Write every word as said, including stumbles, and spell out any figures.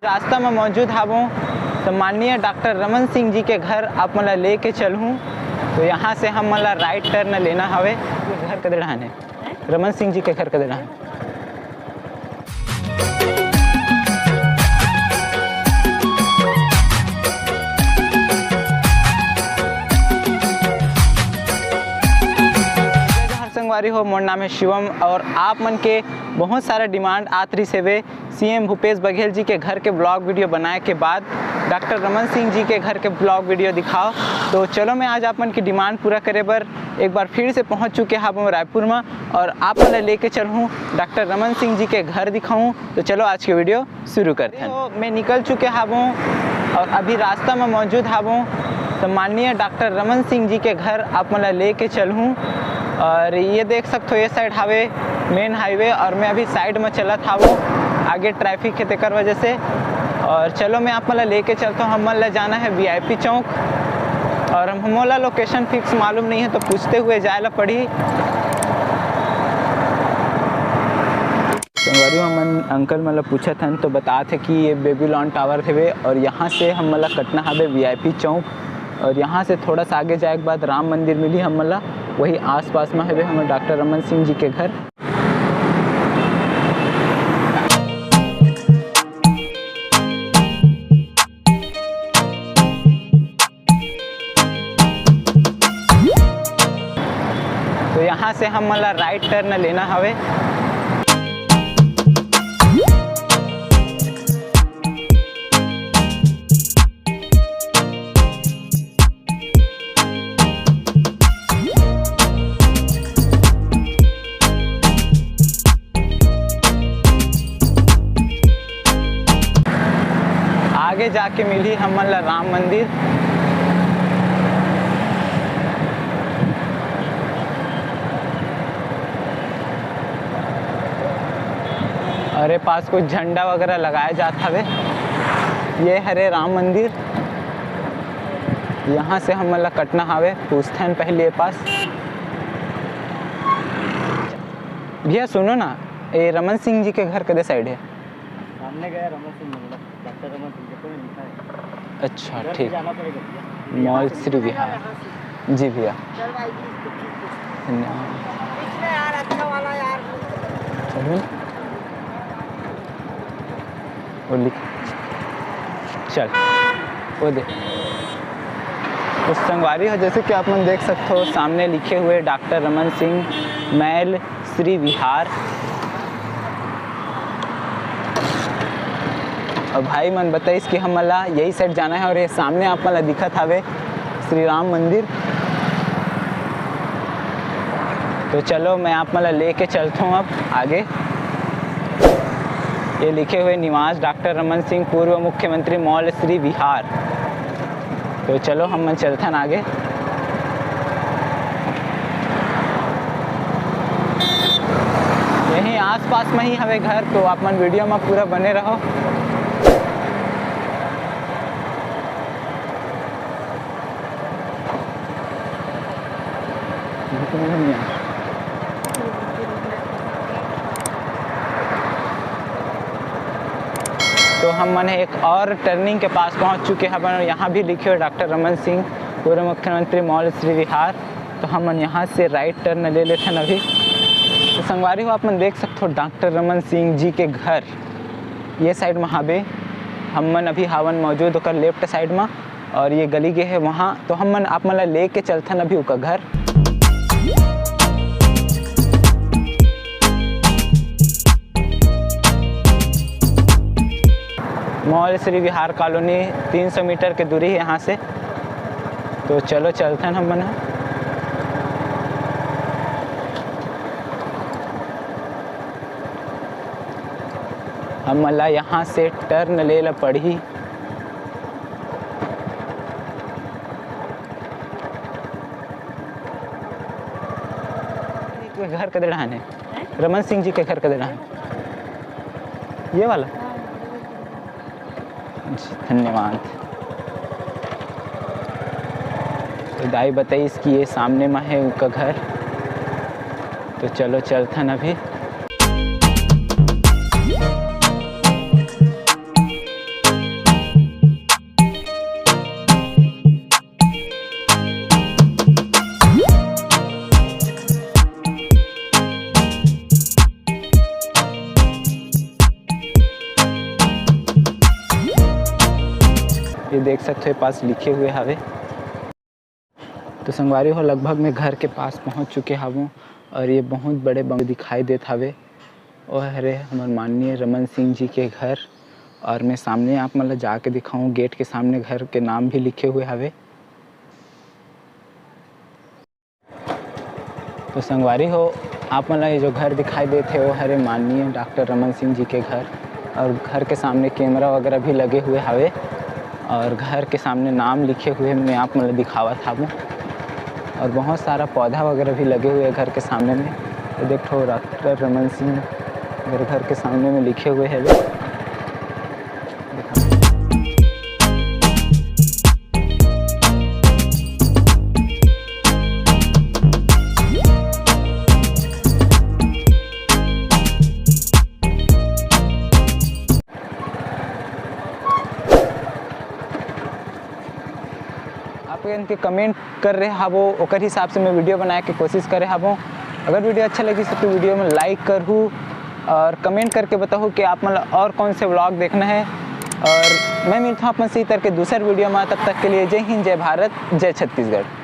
रास्ता में मौजूद हावों, तो माननीय डॉक्टर रमन सिंह जी के घर आप मन ला लेके चलहूँ। तो यहाँ से हम मन ला राइट टर्न लेना हवे। घर कदे डहान हे? रमन सिंह जी के घर कदे डहान? संगवारी हो, मोर नाम है शिवम और आप मन के बहुत सारा डिमांड आत रहिस हेवे सीएम भूपेश बघेल जी के घर के ब्लॉग वीडियो बनाए के बाद डॉक्टर रमन सिंह जी के घर के ब्लॉग वीडियो दिखाओ। तो चलो, मैं आज आप मन की डिमांड पूरा करे बर एक बार फिर से पहुंच चुके हावों रायपुर में और आप मन ला लेके चलहूँ डॉक्टर रमन सिंह जी के घर दिखाऊँ। तो चलो, आज के वीडियो शुरू करते हैं। तो मैं निकल चुके हावों और अभी रास्ता में मौजूद हावों, तो माननीय डॉक्टर रमन सिंह जी के घर आप मन ला लेके चलहूँ। और ये देख सकते हो, ये साइड हावे मेन हाईवे और मैं अभी साइड में चलत हावों, आगे ट्रैफिक है तेकर वजह से। और चलो, मैं आप मन ला लेके चलता हूँ। हम मन ला जाना है वीआईपी चौक और हम, मोला लोकेशन फिक्स मालूम नहीं है, तो पूछते हुए जाए ला पड़ी। संगवारी हो, हमन अंकल मन ला पूछत हन तो बतात हे कि ये बेबीलोन टावर हेवे और यहाँ से हम मन ला कटना हवे वीआईपी चौक और यहाँ से थोड़ा सा आगे जाए के बाद राम मंदिर मिली हम मन ला, वही आसपास में हवे हमर डॉक्टर रमन सिंह जी के घर। तो यहाँ से हम मन ला राइट टर्न लेना हवे। आगे जाके मिलही हमन ला राम मंदिर। अरे, पास कुछ झंडा वगैरह लगाए जात हवे। ये हरे राम मंदिर, यहाँ से हमन ला कटना हवे। पूछथन पहले ये पास। भैया सुनो ना, ये रमन सिंह जी के घर कदे साइड है? सामने गया रमन सिंह मंदिर, डॉक्टर रमन सिंह के कोई लिखा है। अच्छा, इधर से ठीक। जाना पड़ेगा भैया। मॉल श्री विहार। जी भैया। चल भाई, बीस पच्चीस। धन्यवाद। इसमें यार, अच्छा वाला यार। चलो। वो लिख, चल, वो दे। तो संगवारी हो, जैसे कि आप मन देख सकते हो, सामने लिखे हुए डॉक्टर रमन सिंह मैल श्री विहार। और भाई मन बताइस कि हमन ला यही साइड जाना है और ये सामने आप मन ला दिखत हवे श्री राम मंदिर। तो चलो, मैं आप मन ला लेके चलता हूँ अब आगे। ये लिखे हुए निवास डॉक्टर रमन सिंह, पूर्व मुख्यमंत्री, मॉल श्री विहार। तो चलो, हम मन चलथन आगे। यही आसपास में ही हवे घर, तो आप मन वीडियो में पूरा बने रहो। तो हम मन एक और टर्निंग के पास पहुंच चुके हवन और यहाँ भी लिखे हुए डॉक्टर रमन सिंह, पूर्व मुख्यमंत्री, मॉल श्री विहार। तो हम मन यहाँ से राइट टर्न ले लेथन अभी। तो संगवारी हो, आप मन देख सकते हो डॉक्टर रमन सिंह जी के घर ये साइड में हाबे। हम मन अभी हावन मौजूद ओकर लेफ्ट साइड में और ये गली गे है वहाँ। तो हम मन आप मन ला लेके चलथन अभी ओकर घर। मॉल श्री विहार कॉलोनी, तीन सौ मीटर के दूरी है यहाँ से। तो चलो, चलथन हम मन ह। हमन ला यहाँ से टर्न ले ला पड़ही। घर कदे डहान हे? रमन सिंह जी के घर कदे डहान? ये वाला? जी, धन्यवाद। तो दाई बताइस कि ये सामने में है उनका घर। तो चलो, चलथन अभी। ये देख सकते हो, ये पास लिखे हुए हवे। तो संगवारी हो, लगभग मैं घर के पास पहुंच चुके हवं और ये बहुत बड़े बंगले दिखाई देत हवे। ओह हरे हमर माननीय रमन सिंह जी के घर। और मैं सामने आप मन ल जाके दिखाऊं, गेट के सामने घर के नाम भी लिखे हुए हवे। तो संगवारी हो, आप मन ल ये जो घर दिखाई देत हे, वो हरे माननीय डॉक्टर रमन सिंह जी के घर। और घर के सामने कैमरा वगैरह भी लगे हुए हवे और घर के सामने नाम लिखे हुए मैं आप मन ल दिखावत हावों। और बहुत सारा पौधा वगैरह भी लगे हुए हैं घर के सामने में। ये देख ठो डॉक्टर रमन सिंह अगर घर के सामने में लिखे हुए हैं। आप मन के कमेंट कर रहे हवो, ओकर हिसाब से मैं वीडियो बनाए के कोशिश करे हवो। अगर वीडियो अच्छा लगिस तो वीडियो में लाइक करहू और कमेंट करके बताहू कि आप मन ल और कौन से व्लॉग देखना है। और मैं मिलता हूँ आप मन से इतर के दूसर वीडियो में। तब तक के लिए जय हिंद, जय भारत, जय छत्तीसगढ़।